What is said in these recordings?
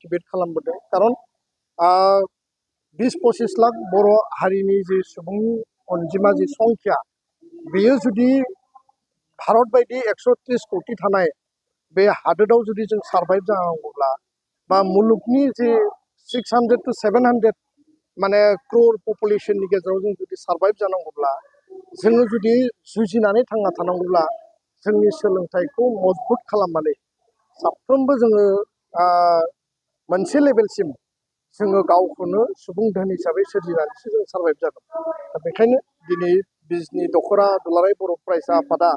मटिवेट खालामबोदों कारण 20-25 लाख बर' हारिनि जे सुबुं अनजिमा जे संख्या बेयो जुदि भारत बायदि 130 कोटि थानाय बे हादोराव जुदि जों सार्भाइव जानांगौब्ला बा मुलुगनि जे 600 to 700 माने क्रर पपुलेशननि गेजेराव जों जुदि सार्भाइव जानांगौब्ला जोङो जुदि जुजिनानै थांना थानांगौब्ला जोंनि सोलोंथाइखौ मजबुत खालामनानै साफ्रोमबो जोङो मोनसे लेभेलसिम जोङो गावखौनो सुबुं धोन हिसाबै सोरजिनानैसो जों सार्भाइव जागोन दा बेखायनो दिनै बिजनि दख'रा दुलाराय बर' फरायसा आफादा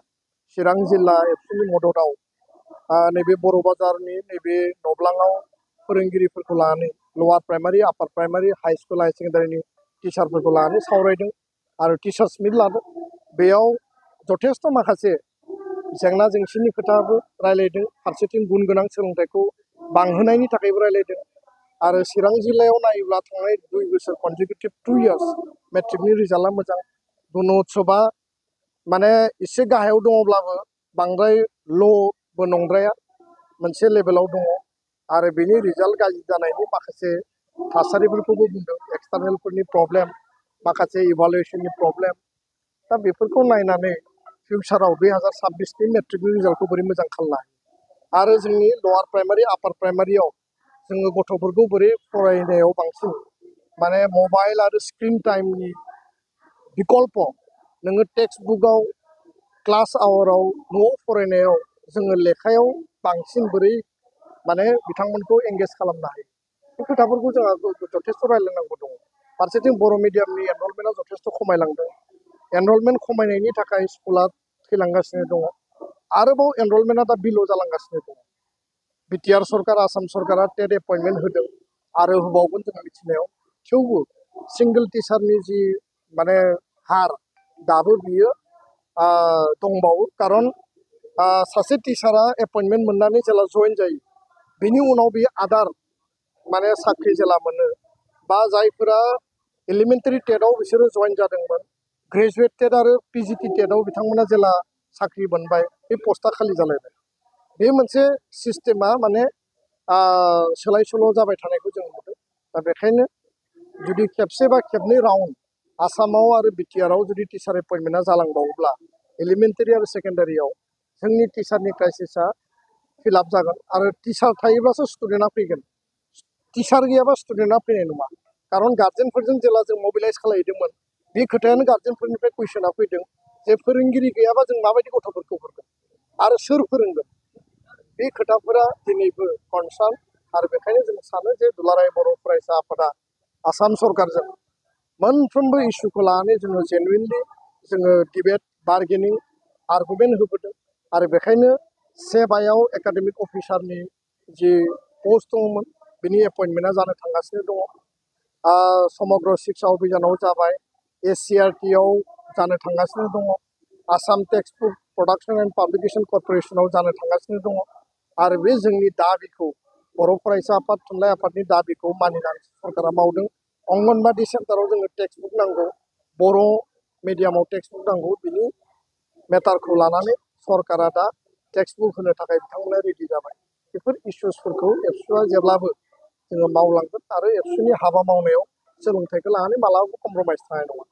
चिरां जिल्ला एबसुनि मददआव नैबे बर' बाजारनि नैबे नब्लाङाव फोरोंगिरिफोरखौ लानानै लवार प्राइमारि आपार प्राइमारि हाई स्कुल हाई सेकेन्डारिनि टिचारफोरखौ लानानै सावरायदों आरो टिचार्स मिट लादों बेयाव जथेस्थ' माखासे जेंना जेंसिनि खोथाबो रायलायदों फारसेथिं गुन गोनां सोलोंथाइखौ बांहोनायनि थाखायबो रायलायदों आरो चिरां जिल्लायाव नायोब्ला थांनाय 2 बोसोर कनजिकिउटिभ 2 इयार्स मेट्रिकनि रिजाल्टआ मोजां गुणोत्सबा माने एसे गाहायाव दङब्लाबो बांद्राय ल'बो नंद्राया मोनसे लेभेलाव दङ आरो बेनि रिजाल्ट गाज्रि जानायनि माखासे थासारिफोरखौबो बुंदों एक्सटार्नेलफोरनि प्रब्लेम माखासे इभालुएसननि प्रब्लेम दा बेफोरखौ नायनानै फिउचाराव 2026नि मेट्रिकनि रिजाल्टखौ बोरै मोजां खालामनो हायो आरो जोंनि लवार प्राइमारि आपार प्राइमारियाव जोङो गथ'फोरखौ बोरै फरायनायाव बांसिन माने मबाइल आरो स्क्रिन टाइमनि विकल्प नोङो टेक्स्ट बुकआव क्लास आवाराव न'आव फरायनायाव जोङो लेखायाव बांसिन बोरै माने बिथांमोनखौ एंगेज खालामनो हायो बे खोथाफोरखौ जोंहा जथेस्थ' रायलायनांगौ दङ फारसेथिं बर' मिडियामनि एनरलमेन्टआ जथेस्थ' खमायलांदों एनरलमेन्ट खमायनायनि थाखाय स्कुला थैलांगासिनो दङ आरोबाव एनरलमेन्टआ दा बिल' जालांगासिनो दङ बिटिआर सरकार आसाम सरकारा टेट एपइन्टमेन्ट होदों आरो होबावगोन जों मिथिनायाव थेवबो सिंगल टिचारनि जि माने हार दाबो बियो दंबावो खारन सासे टिचारा एपइन्टमेन्ट मोननानै जेला जइन जायो बेनि उनाव बियो आदार माने साख्रि जेला मोनो बा जायफोरा एलिमेन्टारि टेटआव बिसोरो जइन जादोंमोन ग्रेजुवेट टेट आरो पिजिटि टेटआव बिथांमोना जेला साख्रि मोनबाय बे पस्टआ खालि जालायबाय बे मोनसे सिस्टेमा माने सोलाय सोल' जाबाय थानायखौ जों नुदों दा बेखायनो जुदि खेबसे बा खेबनै राउन्ड आसामाव आरो बिटिआरआव जुदि टिचार एपइन्टमेन्टआ जालांबावोब्ला एलिमेन्टारि आरो सेकेन्डारियाव जोंनि टिचारनि क्राइसिसआ फिलआप जागोन आरो टिचार थायोब्लासो स्टुडेन्टआ फैगोन टिचार गैयाबा स्टुडेन्टआ फैनाय नङा खारन गार्जेनफोरजों जेला जों मबिलाइज खालामदोंमोन बे खोथायानो गार्जेनफोरनिफ्राय कुइसना फैदों जे फोरोंगिरि गैयाबा जों माबायदि गथ'फोरखौ हरगोन आरो सोर फोरोंगोन बे खोथाफोरा दिनैबो कनसार्न आरो बेखायनो जों सानो जे दुलाराय बर' फरायसा आफादा आसाम सरकारजों मोनफ्रोमबो इस्युखौ लानानै जोङो जेनुइनलि जोङो डिबेट बार्गेनिं आर्गुमेन्ट होबोदों आरो बेखायनो 7 बायाव एकाडेमिक अफिसारनि जि पस्ट दङमोन बिनि एपइन्टमेन्टआ जानो थांगासिनो दङ समग्र शिक्षा अभियानाव जाबाय एससिआरटिआव जानो थांगासिनो दङ Assam text book production and publication कर्परेसनाव जानो थांगासिनो दङ आरो बे जोंनि दाबिखौ बर' फरायसा आफाद थुनलाइ आफादनि दाबिखौ मानिनानै सरकारा मावदों अंगनबादि सेन्टाराव जोंनो टेक्स्ट बुक नांगौ बर' मिडियामाव टेक्स्ट बुक नांगौ बिनि मेटारखौ लानानै सरकारा दा टेक्स्ट बुक होनो थाखाय बिथांमोना रेडि जाबाय बेफोर इस्युसफोरखौ एबसुआ जेब्लाबो जोङो मावलांगोन आरो एबसुनि हाबा मावनायाव सोलोंथाइखौ लानानै मालाबाबो कमप्रमाइस थानाय नङा